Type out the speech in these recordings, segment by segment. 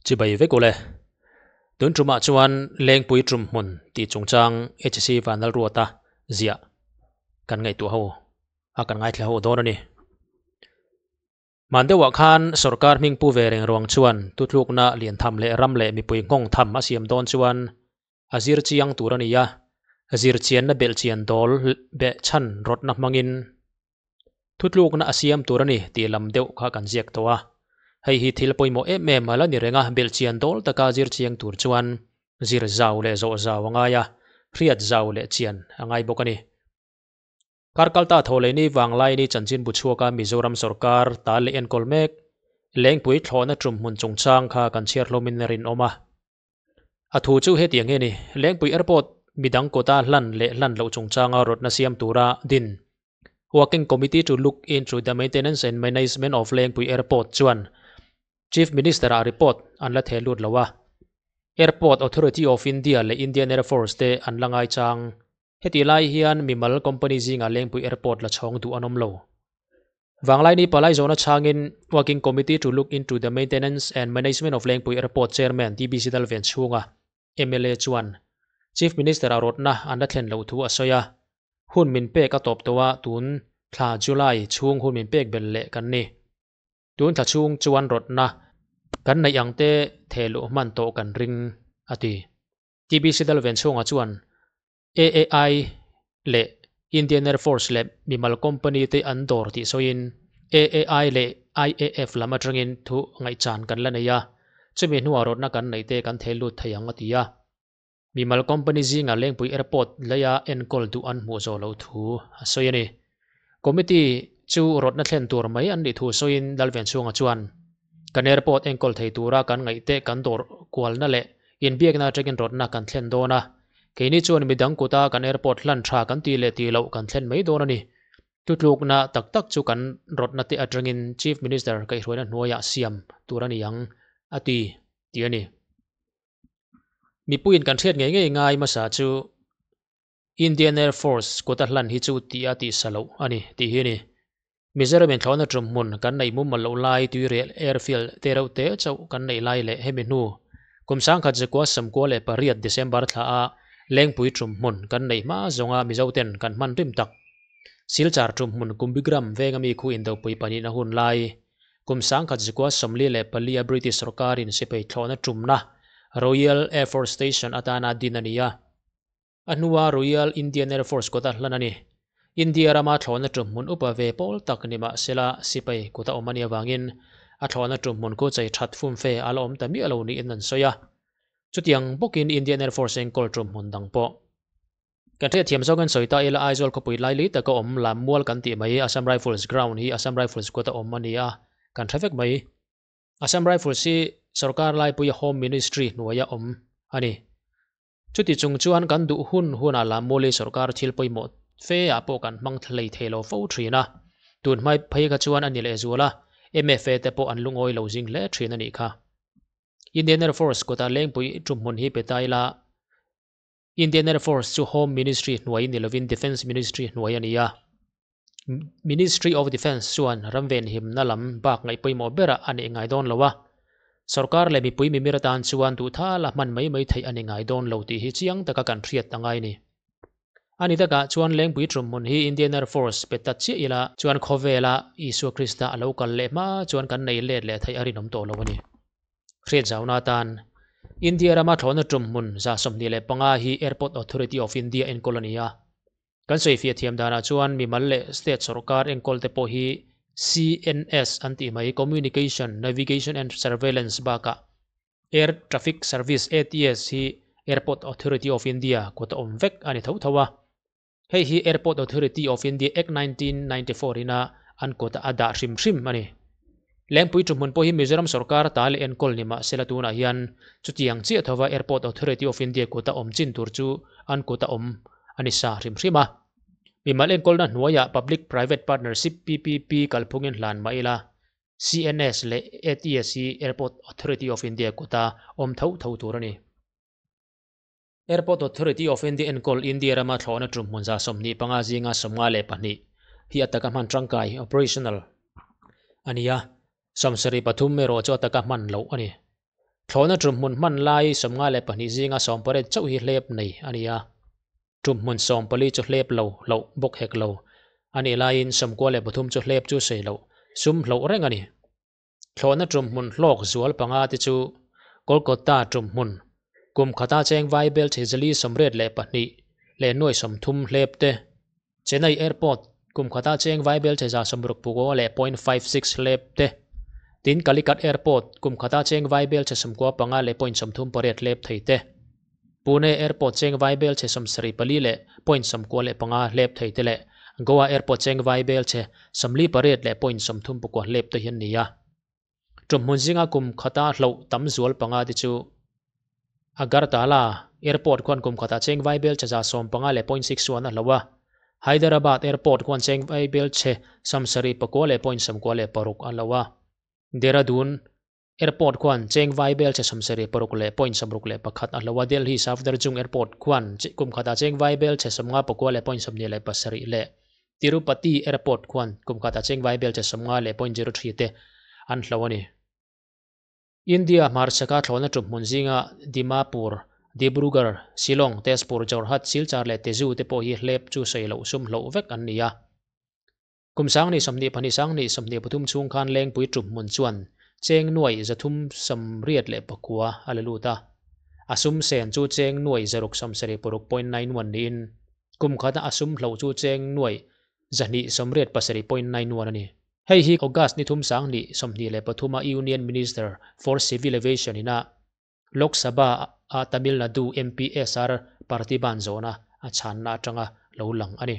Chibai vek ule. Tun tumah chuan Lengpui tum hmun tih chungchang HC Vanlalruata ziah kan ngaihtuah ho a kan ngaithla ho dawn a ni. Hman deuhah khan sorkar hming pu ve reng ruang chuan tutlukna lian tham leh ram leh mipui nghawng tham a siam dawn chuan a zir chiang tur a ni a, zir chianna belh chian dawl beh chhan rawtna hmangin thutlukna a siam tur a ni tih lam deuh kha kan ziak tawh a. Hei hi thil pawimawh em em a la ni reng a, belh chian dawl taka zir chiang tur chuan zir zau leh zawh zau a ngai a, hriat zau leh chian a ngai bawk a ni. Karkalta Thawhleini Vanglaini chanchin bu chhuaka Mizoram sorkar tal leh enkawl mek Lengpui thlawhna tum hmun chungchang kha kan chhiar hlawmin a rinawm a. A thu chu hetiang hi a ni, Lengpui Airport midang kawta hlan leh hlan loh chungchanga rawtna siam tura din Working Committee to Look into the Maintenance and Management of Lengpui Airport chuan Chief Minister-ah report an la theh lut lo a. Airport Authority of India leh Indian Air Force te an la ngaichang. Hetih lai hian mimal company zingah Lengpui Airport la chhawng duh an awm lo. Vanglaini palai zawhna chhangin Working Committee to Look into the Maintenance and Management of Lengpui Airport Chairman TBC Dalven chhunga mla chuan Chief Minister a rawtna an la thlen loh thu a sawi a, hun min pek a tawp tawh a, tun thla July chhung hun min pek belh leh kan ni. Tun thla chhung chuan rawtna kan neih ang te thehluh hman tawh kan ring, a ti. TBC Dalven chhunga chuan AAI leh Indian Air Force leh mimal company te an dawr tih sawiin AAI leh IAF lam atangin thu ngaihchan kan la nei a, chumi hnuah rawtna kan neih te kan thei lut thei ang a ti a. Mimal company zingah Lengpui Airport leia enkawl duh an hmuh zawh loh thu a sawi a ni. Committee chu rawtna thlen tur mai an nih thu sawiin Lalvenchhunga chuan, Kan airport enkawl thei tura kan ngaihte kan dawr kualna leh inbiakna atangin rawtna kan thlen dawn a. Keini chuan midang kuta kan airport hlan tha kan tih leh tih loh kan thlen mai dawn a ni. Thutlukna tak tak chu kan rawtna te atangin Chief Minister kaihhruaina hnuaiah siam tur a ni ang, a ti, tih a ni. Mipuiin kan hriat ngei ngei ngai hmasa chu Indian Air Force kut a hlan hi chu tih a tihsa loh a ni tih hi a ni. Mizoram in thlawhna tum hmun kan neih mumal loh lai Tuirial Airfield te reuh te chauh kan neih lai leh hemi hnu kum sangkhat zakua sawmkua leh pariat December thla a Lengpui tum hmun kan neih hma zawnga Mizo ten kan hman rim tak Silchar tum hmun Kumbigram venga mi khu indopui pahnihna hun lai kum sangkhat zakua 44 a British sorkarin sipai thlawhna tumna Royal Air Force Station atana din a ni a. A hnua Royal Indian Air Force kawta hlan a ni. India rama thlawhna tum hmun upa ve pawl tak ni mah sela sipai kut a awm a nih avangin a thlawhna tum hmun khu chei that fum fe a la awm ta miah lo niin an sawi a. Chutiang bawkin Indian Air Force enkawl tum hmun dang pawh kan hriatthiam zawkin sawi ta ila Aizawl khawpui laili taka awm Lammual kan tih mai Assam Rifles Ground hi Assam Rifles kut a awm a ni a, kan hre vek mai. Assam Rifles hi sorkar laipuia Home Ministry hnuaia awm a ni. Chuti chung chuan kan duh hun hunah lah Mawlei sorkar thil pawimawh fe ah pawh kan hmang thlei thei lo fo thin a, tun hmai phei kha chuan a ni leh zual a, MFA te pawh an lungawi lo zing hle thin a nih kha. Indian Air Force kutah Lengpui tumhmun hi pe ta ila, Indian Air Force chu Home Ministry hnuai ni lovin Defence Ministry hnuai a ni a, Ministry of Defence chuan ram venhimna lam bak ngaih pawimawh berah a neih ngai dawn lo a, sorkar leh mipui mimir atan chuan duhtha la hman mai mai theih a ni ngai dawn lo tih hi chiang taka kan hriat a ngai ni. A ni takah chuan Lengpui ṭumhmun hi Indian Air Force pe ta chiah ila chuan khawvela Isua Krista a lo kal leh hma chuan kan nei let leh theih a rinawm tawh lo a ni. Hriat zauna atan India rama thlawhna ṭumhmun 25 hi Airport Authority of India enkawl a ni a. Kan sawifiah thiam danah chuan mimal leh state sorkar enkawl te pawh hi CNS an tih mai, Communication, Navigation and Surveillance bakah Air Traffic Service, ATS, hi Airport Authority of India kut a awm vek a ni tho tho a. Hei hi Airport Authority of India Act 1994 ina an kut a dah hrim hrim a ni. Lengpui thuhmun pawh hi Mizoram sorkar ta leh enkawl ni mah sela tunah hian chutiang chiah thova Airport Authority of India kuta awm chin tur chu an kuta awm a ni sa hrim hrim a. Mimal enkawlna hnuaiah Public Private Partnership, PPP, kalphungin hlan mah ila CNS leh ATS hi Airport Authority of India kuta awm tho tho tur a ni. Airport Authority of India enkawl India rama thlawhna tum hmun 25 zinga 52 hi a taka hman tangkai, operational, a ni a, 73 erawh chu a taka hman loh a ni. Thlawhna ṭumhmun hman lai 52 zinga 18 chauh hi hlep nei a ni a, ṭumhmun 14 chu hlep lo hloh bawk hek lo a nih laiin 93 chu hlep chu sawi loh sum hloh reng a ni. Thlawhna ṭumhmun hlawk zual panga te chu Kolkata ṭumhmun, kum khata cheng vaibel chhe 482 leh nuai 30 hlep te, Chennai Airport, kum khata cheng vaibel chhe 69 leh point 56 hlep te, tin Calicut Airport, kum khata cheng vaibel chhe 95 leh point 38 hlep thei te, Pune Airport cheng vaibel chhe 74 leh point 95 hlep thei te leh Goa Airport cheng vaibel chhe 48 leh point 39 hlep te hi an ni a. Ṭumhmun zinga kum khata hloh tam zual panga te chu Agartala Airport khuan kum khatah cheng vaibel chhe 15 leh point 61 a hloh a, Hyderabad Airport khuan cheng vaibel chhe 79 leh point 96 a hloh a, Dehradun Airport khuan cheng vaibel chhe 76 leh point 61 a hloh a, Delhi Safdarjung Airport khuan kum khatah cheng vaibel chhe 59 leh point 27 leh Tirupati Airport khuan kum khatah cheng vaibel chhe 50 leh point 03 te an hloh a ni. India hmarchhaka thlawhna ṭumhmun zinga Dimapur, Dibrugarh, Shillong, Tezpur, Jorhat, Silchar leh Tezu te pawh hi hlep chu sawi loh sum hloh vek an ni a. Kum 2022 2023 chhung khan Lengpui ṭumhmun chuan cheng nuai 389 a la lut a. A sum sen chu cheng nuai 676 point 91 niin kum khata a sum hloh chu cheng nuai 287 point 91 a ni. Hei hi August ni thum 2023 a Union Minister for Civil Aviation ina Lok Sabha a Tamil Nadu MP SR Parthiban zawhna a chhanna atanga lo lang a ni.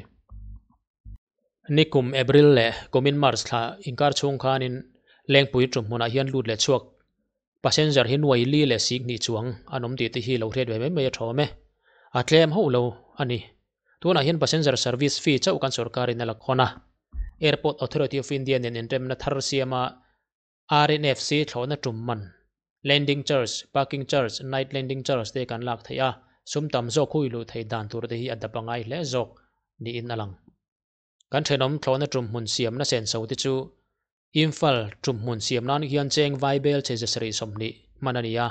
Nikum April leh kumin March thla inkar chhung khanin Lengpui ṭumhmunah hian lut leh chhuak passenger hi nuai li leh sik hnih chuang an awm tih te hi lo hriat ve mai mai a ṭhawm e. A tlem hauh lo a ni. Tunah hian passenger service fee chauh kan sorkarin a la khawn a. Airport Authority of India nen inremna thar siama RNFC thlawhna tum man, landing charge, parking charge, night landing charge te kan lak theih a, sum tam zawk hui luh theih dan tur te hi a dap a ngai hle zawk niin a lang. Kan thenawm thlawhna tum hmun siamna senso te chu Imphal tum hmun siam nan hian cheng vaibel chhe 720 hman a ni a,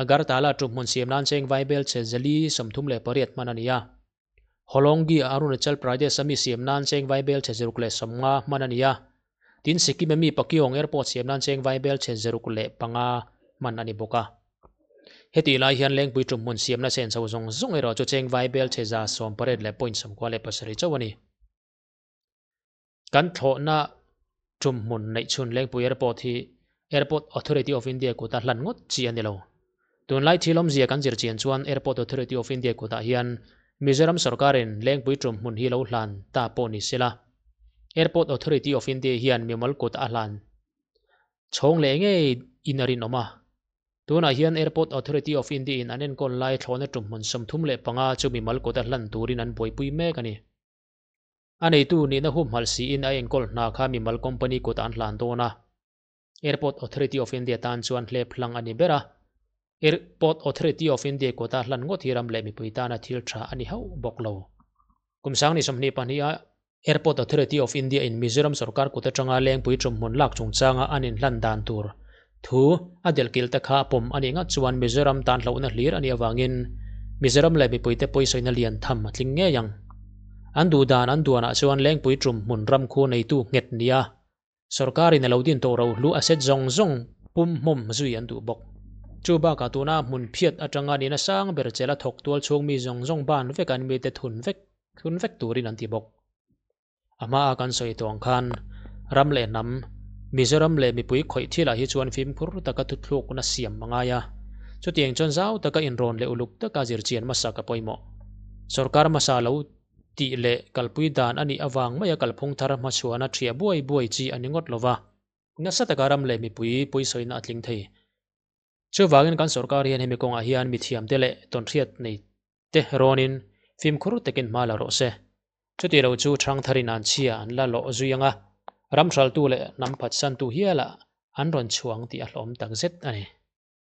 Agartala tum hmun siam nan cheng vaibel chhe 438 hman a ni a, Holongi a Arunachal Pradesh a mi siam nan cheng vaibel chhe 150 hman a ni a, tin Sikkim a mi Pakyong Airport siam nan cheng vaibel chhe 605 hman a ni bawk a. Hetih lai hian Lengpui tum hmun siamna senso zawng zawng erawh chu cheng vaibel chhe 180 leh point 97 chauh a ni. Kan thlawhna tum hmun neih chhun Lengpui Airport hi Airport Authority of India kuta hlan ngawt chi a ni lo. Tunlai thil awmzia kan zir chian chuan Airport Authority of India kutah hian Mizoram sorkarin Lengpui tum hmun hi lo hlan ta pawh ni sela, Airport Authority of India hian mimal kut a hlan chhawng leh ngei in a rinawm a. Tunah hian Airport Authority of India in an enkawl lai thlawhna tum hmun 35 chu mimal kut a hlan turin an buaipui mek a ni. A neitu nihna humhalh siin a enkawl hna kha mimal company kut an hlan dawn a. Airport Authority of India tan chuan hlep hlang a ni ber a. Airport Authority of India kuta hlan ngawt hi ram leh mipui tana thil tha a ni hauh bawk lo. Kum 2022 a Airport Authority of India in Mizoram sorkar kut atanga Lengpui ṭumhmun lak chungchanga an inhlan dan tur thu a delhkilh te kha pawm a nih ngat chuan Mizoram tan hlauhna hlir a nih avangin Mizoram leh mipuite pawisawina lian tham a tling ngei ang. An duh dan an duanah chuan Lengpui ṭum hmun ram khu neitu nghet nia sorkarin a lo din tawh rohlu asset zawng zawng pum hmawm zui an duh bawk. Chu bakah tuna hmun phiat atanga nihna sang ber chela thawk tual chhung mi zawng zawng ban vek an mite thun vek thun vek turin an ti bawk. A hmaa kan sawi tawh ang khan ram leh hnam, Mizoram leh mipui khawih thilah hi chuan fimkhur taka thuthlukna siam a ngai a. Chutiang chuan zau taka inrawn leh uluk taka zirchian hmasa ka pawimawh. Sorkar hmasa lo tih leh kalpui dan a nih avang maia kalphung thar hmachhuana ṭhiah buai buai chi a ni ngawt lova, nasa taka ram leh mipui pawisawina a tling thei. Chuvangin kan sorkar hian hemi kawngah hian mithiamte leh tawnhriat nei te rawnin fimkhur takin hma la rawh se. Chuti lo chu ṭhangtharin an chhia an la lawh zui ang a, ram hraltu leh hnam phatsantu hialah an rawn chhuang tih a hlawm takzet a ni.